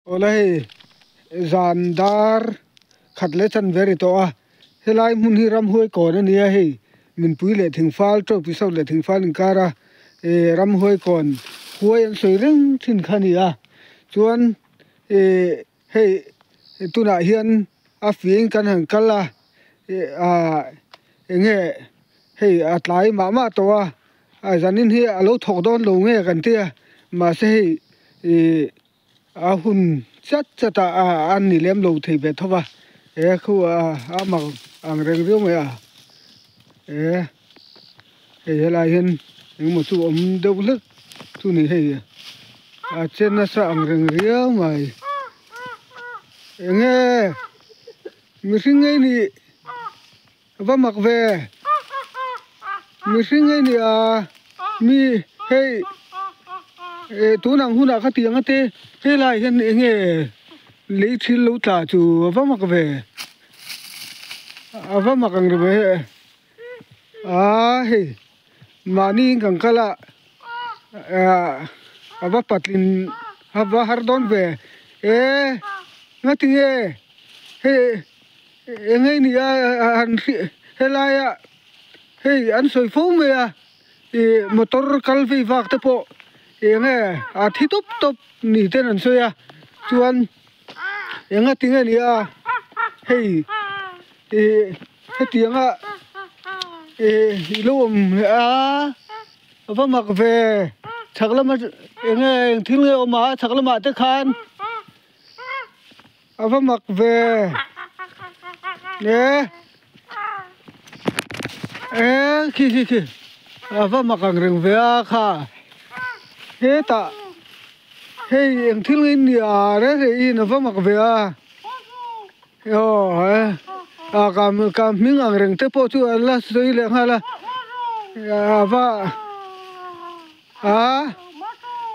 Awle hei zan dar khat leh chan ve ri tawh a helai hmun hi ramhuai kawn a ni a hei minpui leh thingfal tawpui sawt leh thingfal inkar a eh ramhuai kawn huai an sawi reng thin kha a ni a chuan eh hei tunah hian a fing kan han kal a eh ah eng nge hei a tlai mah mah tawh a a zanin hi a lo thawk dawn lo nge kan tia mahse hei ih. A hun chat chat ah a ni lem lo thei ve tho va he khu a mak ang reng riau mai a he hei helai hian engemaw chu awm deuh hlek chu ni hei a che nasa ang reng riau mai enge mihring ngei nih va mak ve mihring ngei nih a mi hei eh tun ang hunah ka tih ang ate helai hian eng nge lei thil lo tla chu a va mak ve a va mak ang ri ve aa hei mahni in kan kal a ah a va patlin a va har dawn ve e ngatinge hei. Eng nge ni a han hriat helaia hei an sawi fo mai a ih motor kal vei vak te pawh eng nge a thi tawp tawp ni ten an sawi a chuan eng a ti nge ni a hei ih hetianga ih i lo awm leh a a va mak ve chhak lama eng nge eng thil nge awm a chhak lamah te khan. A va mak ve e e khi khi khi a va mak ang reng ve a kha hetah hei eng thil nge in nia reng reng in a va mak ve a aw e a ka ka hming ang reng te pawh chu an la sawi leh nghal a a va a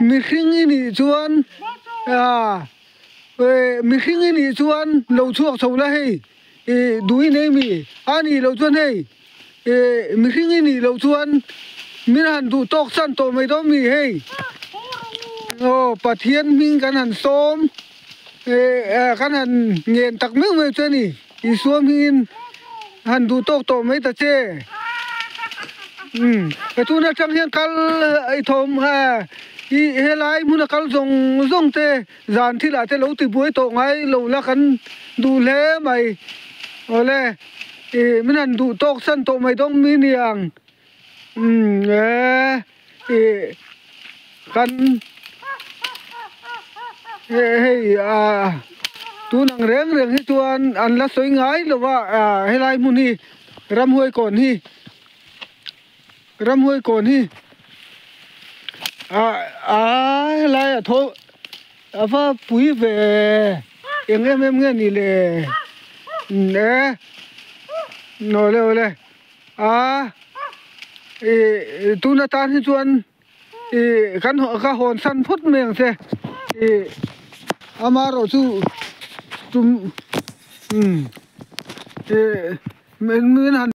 mihring i nih chuan a. Eh mihring i nih chuan lo chhuak chho la hei ih duh i nei mi a nih loh chuan hei ih mihring i nih loh chuan min han duh tawk chan tawh mai dawn mi hei aw Pathian hming kan han sawm eh kan han ngen tak meuh meuh che a ni Isua hmingin han duh tawk tawh mai ta che umm tun atang hian kal i thawm eh ih helai hmuna kal zawng zawng te. Zan thilah te lo tibuai tawh ngai lo la kan duh hle mai. Awle ih min han duh tawk san tawh mai dawn mi niang umm e ih kan hei ah tun ang reng reng hi chuan an la sawi ngai lo va ah helai hmun hi ramhuai kawn hi Ramhuai kawn hi ah ah helai a tho a va pui ve eng em em nge ni le e awle awle a ih tun atan hi chuan ih kan ka hawn san phawt mai ang che ih amaherawh chu tum umm ih min han.